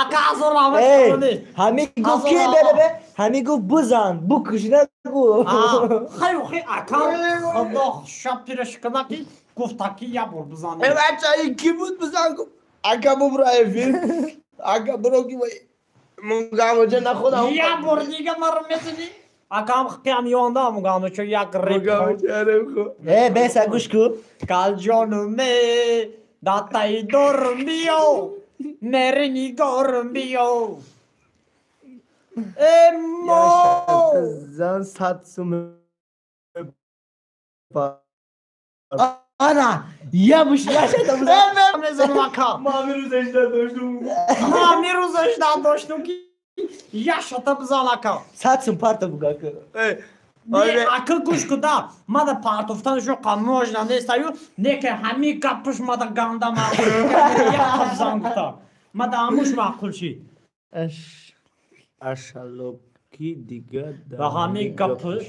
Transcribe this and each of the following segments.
Ака ҳазор раҳмат калони. Ҳами гуфт ки бе ҳами гуфт бизан, букуш нагу. Хай хай ака худо шаб пираш кана ки гуфта ки я бор бизан. Э бача ин ки буд бизан гуфт. Ака бубро эфир. Ака бро ки мугамоча нахудам. Я бор дига маро мезани. Акам қиям ёнда мугамоча як реп. Мугамоча реп хо. Э беса гӯш ку. Калҷонуме датаи дорум биё. Мери нигорум биё. Эмо. Зан сад сум. Ана, я буш яшада бизан. Мезанам ака. Ма ҳамин рӯзаш надоштум. Ма ҳамин рӯзаш надоштум ки яшата бизан ака. Сад сум парта буга ака. Не, ака гӯш куда. Мада партофтанашо қаможна нестаю, не ки ҳамин гаппуш мада ганда маъқул. Якта бизан гуфта. Мада ҳамуш маъқул шид. Ашалоки дига Ба ҳамин гаппуш.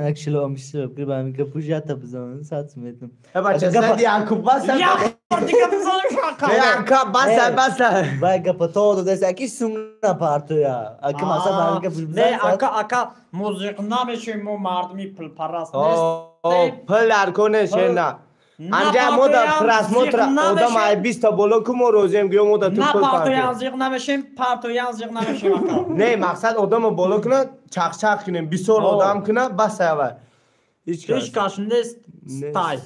Акшило амшило ба ҳамин гаппуш якта бизан сад сум метам. Э бача сади Якуб баса. Як бор дига бизанаш ака. Э ака баса баса. Вай гапа то додест аки сум на партоя. Ака маса ба ҳамин гаппуш Не, бизан. ака ака музиқ намешем мо мардуми пулпараст О, нестем. пул дар кор нест на. Анҷа мо дар просмотр одам ай 20 та боло ку мо розием гӯё мо дар ту На пул партоян партоем. зиқ намешем, партоян зиқ намешем ака. Не, мақсад одамо боло куна, чақчақ кунем, бисёр одам куна, бас ава. Ҳеч кас. Ҳеч кас нест стай.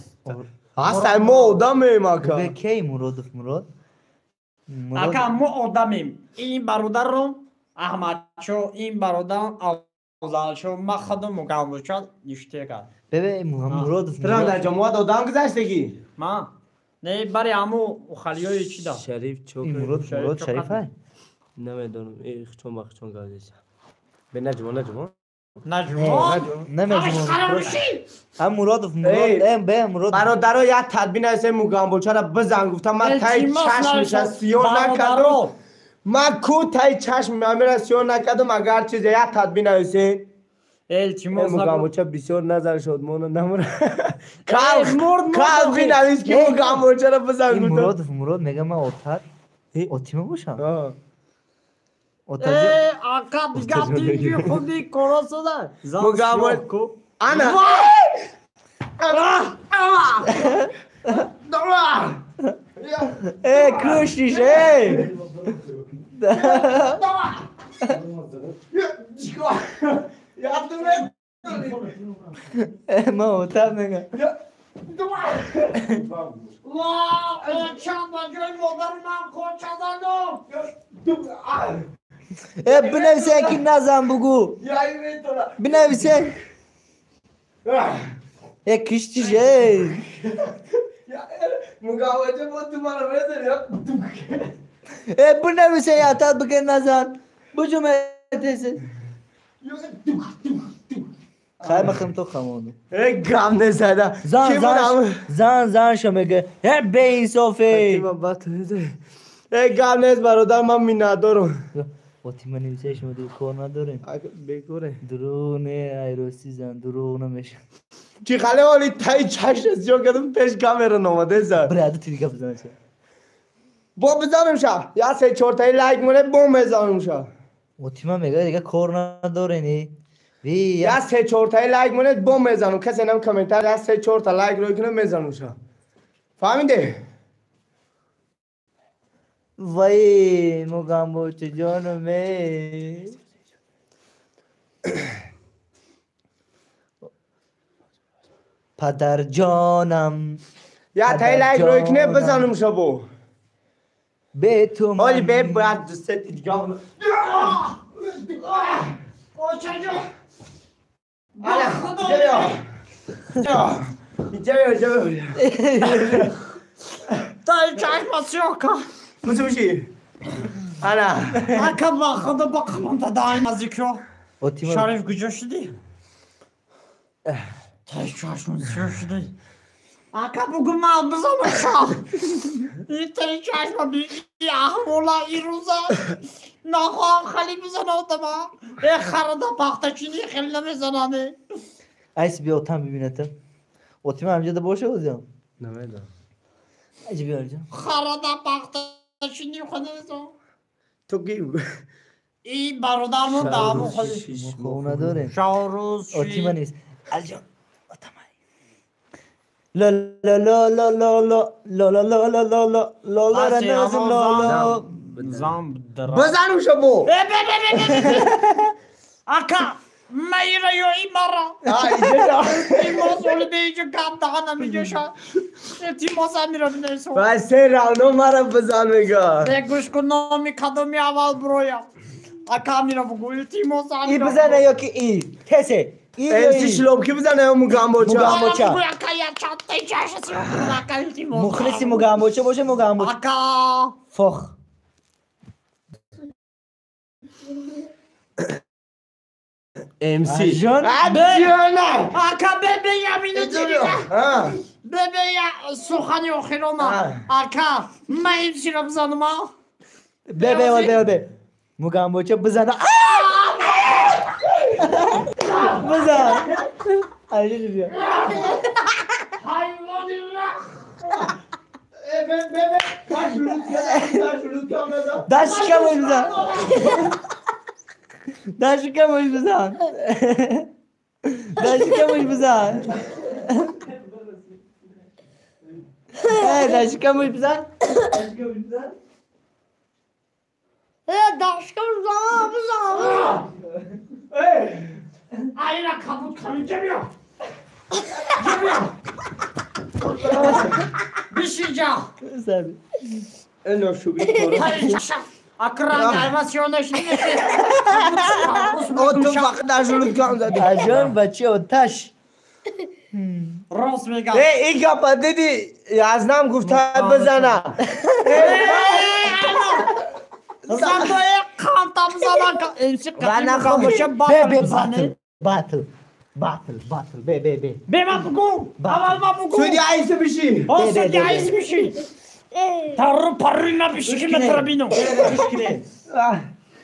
Ҳастай мо одамем ака. Бе кей Муродов Мурод? Ака мо одамем. Ин бародарро Аҳмадшо, ин бародар Афзалшо, ма худам мугамбуча ништека. Бебе Муродов Трам дар ҷамоат одам гузаштагӣ? Ма? Не, бари ҳаму ухалиёи чи да? Шариф чо? Ин Мурод Мурод Шарифай? Намедонам, э хчон ба хчон газеса. Бе наҷмо наҷмо. Наҷмо? Намедонам. Ам Муродов Мурод, эм бе Мурод. Бародаро як тадбир насе мугамбочара бизан гуфтам, ман таи чашмиша сиёҳ накардам. Ман ку таи чашм амира сиёҳ накардам, агар чизе як тадбир нависен. Илтимос мугамбоча бисёр назар шуд, моно намура. Кал кал бинавис ки мугамбочара бизан гуфтам. Муродов Мурод мега ман отар. Отима бошам? Э, ака дига тинҷи худи коросуда. Мугамбо ана. Э, куштиш, э! Э, ман отар мега. Ва, очам ба ҷои модари ман кочаданум. Э, бинависен ки назан бугу. Бинависен. Э, киштиш, э. Э, бинависен ятат биген назан. Буҷум этесе. Хай махим то хамону. Э, гам незада. Зан зан зан зан шо мега. Э, беинсофе. Э, гам нест бародар, ман миннатдорам. Отима нависеш мо дига кор надорем. Бекоре. Дурӯғ не, ай рости зан дурӯғ намеша. Чи хале оли таи чашм сиёҳ кардам пеш камера номадеса. Бира ду дига бизан ша. Бо бизанам ша. Я се чортаи лайк моне бо мезанам ша. Отима мега дига кор надорени. Ви Я се чортаи лайк моне бо мезанам. Касе нам комментар я се чорта лайк рой кунам мезанам ша. Фаҳмиде? Вай мугамбоча ҷонам э. Падарҷонам. Я таи лайк рой куне бизанам ша бо. Бе ту Оли бе бояд ду се дига. Очаҷон. Ала, ҷавё. Ҷавё, ҷавё. Таи чашма сиёҳ кард. Мусуши. Ана. Ака ба худо ба қамонта даи наздикё. Отима Шариф куҷо шудӣ? Таи чашма сиёҳ шудӣ. Ака бугу ман бизанам ша. Таи чашма би аҳвола ирӯза. Нахоҳам хали бизана одама. Э харада пахтачини хеле намезанане. Айс биё отам бибинатам. Отима ҳамҷода боша озиам. Намедонам. Айс биё ҳамҷо. Харада пахтачини хеле намезанам. То ки И бародармон дамо холи. Мо надорем. Шаҳрӯз Отима нест. Алиҷон, отамай. Ла ла ла ла ла ла ла ла ла ла ла ла ла ла ра назм ла ла. Зам дара. Бизану шабо. Бе бе бе бе бе. Ака, майра ё имара. А, иҷа. Илтимос, оли бе иҷо гап даҳанам иҷоша. Илтимос, амира бинесо. Ва се раундо мара бизан мега. Бе гӯш кун, номи кадоми аввал броя. Ака, амира бугу, илтимос, И амира. бизана ё ки и? Тесе. И ё МС и? Шлобки бизана ё Мугамбоча? Мугамбоча. Бугу, ака, я чатта ичаша сиё кун, ака, илтимос. Мухлиси Мугамбоча боша, Мугамбоча. Ака. Фох. МС. Ҷон. Ҷона. Ака, бе бе я минути дига. А. Бе бе я сухани охирона. Ака, ма МС-ро бизанам, а? Бе бе бе бе. Мугамбоча бизана. Бизан. Алиҷон биё. Ҳайвони рах. Э, бе бе бе. Та шурӯъ кардам. Даст шикамош бизан. Даст шикамош бизан. Даст шикамош бизан. Э, даст шикамош бизан. Даст шикамош бизан. Э, дашкам бизан, бизан, бизан. Айра кабут кани ҷабиё. Ҷабиё. Бишиҷа. Саби. Эно шугри кора. Ҳай, Акран айвасиона шинеше. О, ту фақат дар шурӯъ кардам зади. Аҷон бача оташ. Рост мегам. Э, ин гапа диди, язнам гуфта бизана. Зандое қанта бизан ака. Эмси Ва нахоҳ. боша Бе батл бе бизане. Батл. Батл. Батл. Бе бе бе. Бе ма бугу. Аввал ма бугу. Судья айси биши. О, Бе, бе, судья бе, бе. айс биши. Тарру парру набиши ки метрабину.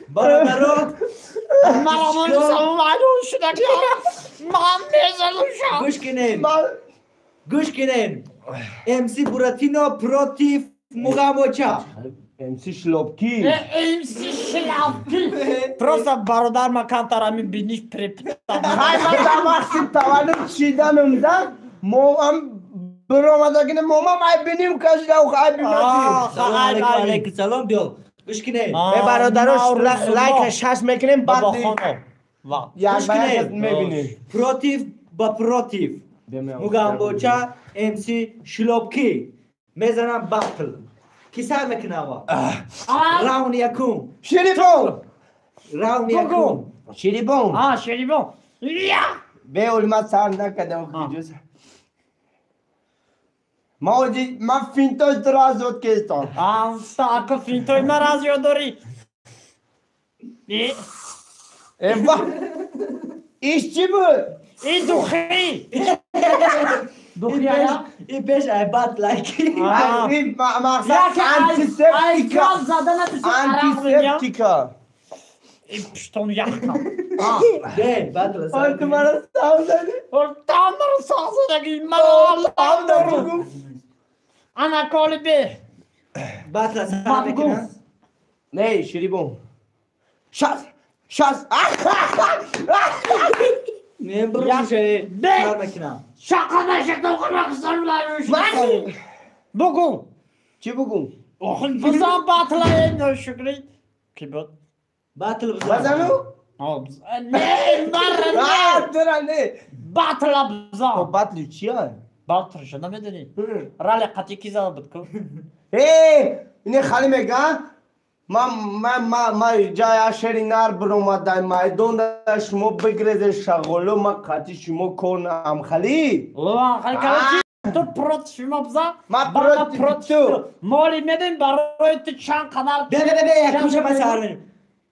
Бародаро, Марамон салом алейкум шудаки. Ман мезанам ша. гӯш кунем. Гӯш кунем. МС Буратино против Мугамбоча. МС Шлобки. МС Шлапки. Просто бародар ма камтар ҳамин биниш препта. Ҳай, ман дар вақти таваллуд шиданум да момам биромадагини момам ай биним кашида ай бинати. Салом алейкум, алейкум салом биё. Гӯш кунем. Э, бародаро, лайка шаш мекунем, баъд Ва. як Гӯш ба як кунем. мебинем. Против ба против. Мугамбоча, МС Шлобки. Мезанам батл. Ки сар мекунам ава? Раунд якум. Ширибон. Раунд якум. Ширибон. А, шерибон. Я. Бе олма сар накардам куҷоса. Ма оҷи ма финтои туро аз ёд кестам. А, ака, финтои мара аз ёд дорӣ. Э, Э, ва. Иш чӣ буд? И духи. Духи ая? И пеш ай батл айки. А. Ай, ин мақсад Яке ай антисептика. газ задана бисёр арақ мегирам. Антисептика. И пиштон яхкам. Бе, батл Ой, ту мара сав задӣ. Тамар сазадаги мара Там Аллоҳ. дору. Ана коли бе. Батл сар Ма бугу. мекунам. Не, ширибон. Шас. Шас. Не бру Як- ше. Бе. Сар мекунам. Шақа нашакта охир Бугу. Чӣ бугум? Охир бизан батла ношукри. Ки буд? Батл бизан. Базану? Не, мара А, не. тура не. Батла бизан. Хоб, батли чия? Батл шо намедонӣ? Рале қатӣ ки зада буд ку? Э, ине хали мега? Ма ма ма ма ҷая шери нар биромадай майдон да шумо бигрезе шағоло ма қати шумо кор наам хали. Луан хали короче ту против шумо бизан. Ма Ба против против ту. ту. Моли медем барои ту чанд қадар. Бе бе бе, якумша ма сар мекунам.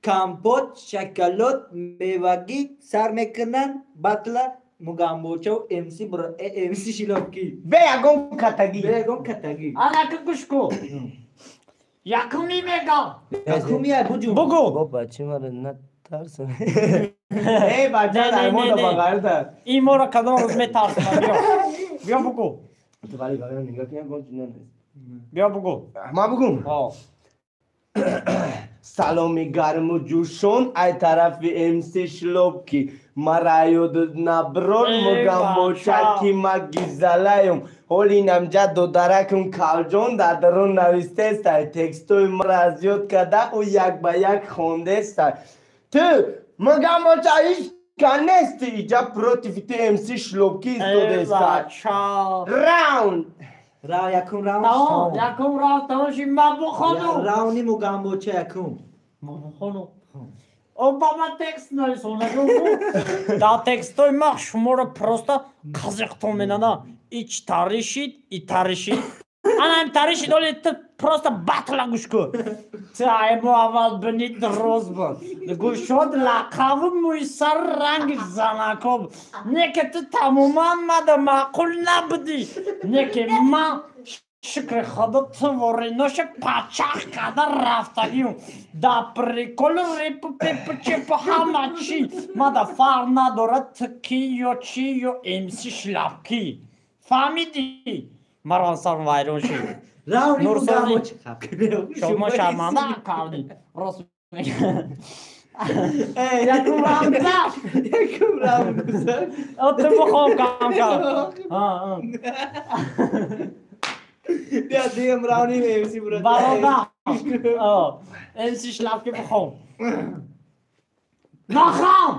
Компот, шоколад, мевагӣ сар мекунанд батла Мугамбоча МС Бура МС Шилобки. Бе ягон катагӣ. Бе ягон катагӣ. Ана ки гӯш ку. Якуми мегам. Якуми я буҷум. Бугу. Бо бачи мара натарсам. Эй, бача, Не, не, дар не, мода не. бағарда. Ин моро кадом рӯз метарсонад? Биё. Биё бугу. Ту вали бағар нигоҳ кун, ягон чиз нест. Биё бугу. Ма бугум. О. Саломи гарму ҷӯшон ай тарафи МС Шлобки. Мара ёдат наброр, мугамбочаки ма гизалаём. Ҳоли намҷа додаракм Калҷон дар дарун навистестай. Текстои мара зиёд карда, ӯ як ба як хондестай. Ту мугамбоча ҳеҷ ка нести, иҷа против ту МС Шлобки истодестай. Раунд. Якум раунд. Тамом, якум раунд тамом шид, ма бухонум. Рауни мугамбоча якум. Ма бухонум. О, ба ма текст нарисонагу. Да текстои ма шуморо просто қазиқтон менада. Ич таришид, и таришид. Ана таришид, оли ту просто батла гӯш кун. Ту аймо аввал бинид роз буд. Гӯшод лақаву мӯи сар ранги занако. Не ки ту тамоман мада маъқул набудӣ. Не ки ман шукри худо ту вориноша пачах карда рафтагиюм. Да прикол репу пепу чепу ҳама чӣ. Мада фарқ надорад ту кӣ ё чӣ ё МС Шлапкӣ. Фаҳмидӣ? Маро сарм вайрон шид. Рауни Нурсозӣ. мугамбоча. Шумо шарманда кардӣ. Рост якум раунд гузашт. Якум раунд гузашт. Ту бихоб кам кам. Бия дуюм рауни МС брат. Бародар. МС Шлапки бихоб. Нахам!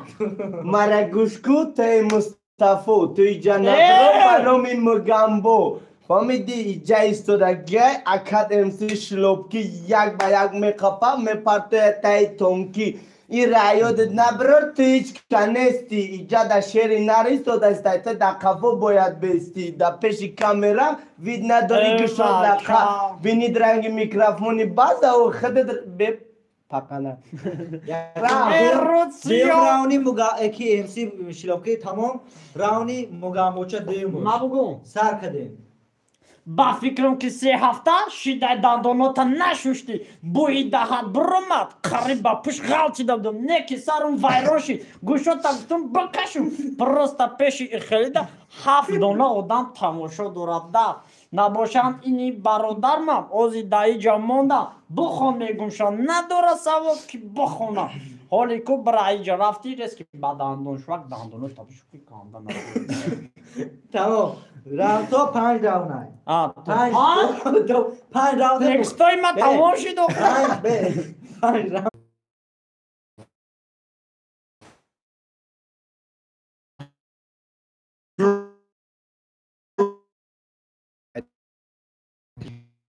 Мара гӯш ку, таи Мустафо, ту иҷа набро ба номи Мугамбо. Фаҳмидӣ, иҷа истодагиай акад МС Шлобкӣ як ба як меқапа, мепартоя таи тонкӣ. Ин раёдат наброр, ту ҳеҷ ка нестӣ. Иҷа да шери нар истодастай, ту дар қафо бояд бестӣ. Дар пеши камера вид надорӣ гӯшод лақа. Бинид ранги микрофони база у худат бе пақана. Дуюм рауни муга ки МС Шлобки тамом, рауни мугамбоча дуюм. Ма бугум. Сар кардем. Ба фикрам ки 3 ҳафта шидай дандонота нашуштӣ, бӯи даҳат биромад, қариб ба пушт ғалтида будам. Не ки сарум вайрон шид, гӯшота гуфтум бикашум. Просто пеши ихелида ҳафт дона одам тамошо дорад да набошанд. Ини бародармам ози даиҷа монда бихон мегумшан надора савоб ки бихона. Ҳоле ку бира иҷа рафти рес ки ба дандоншувак дандонота бишӯки канда. Тамом. Раунд то панҷ раунд. Панҷ раунд. Текстои ма тамом шид. Панҷ раунд.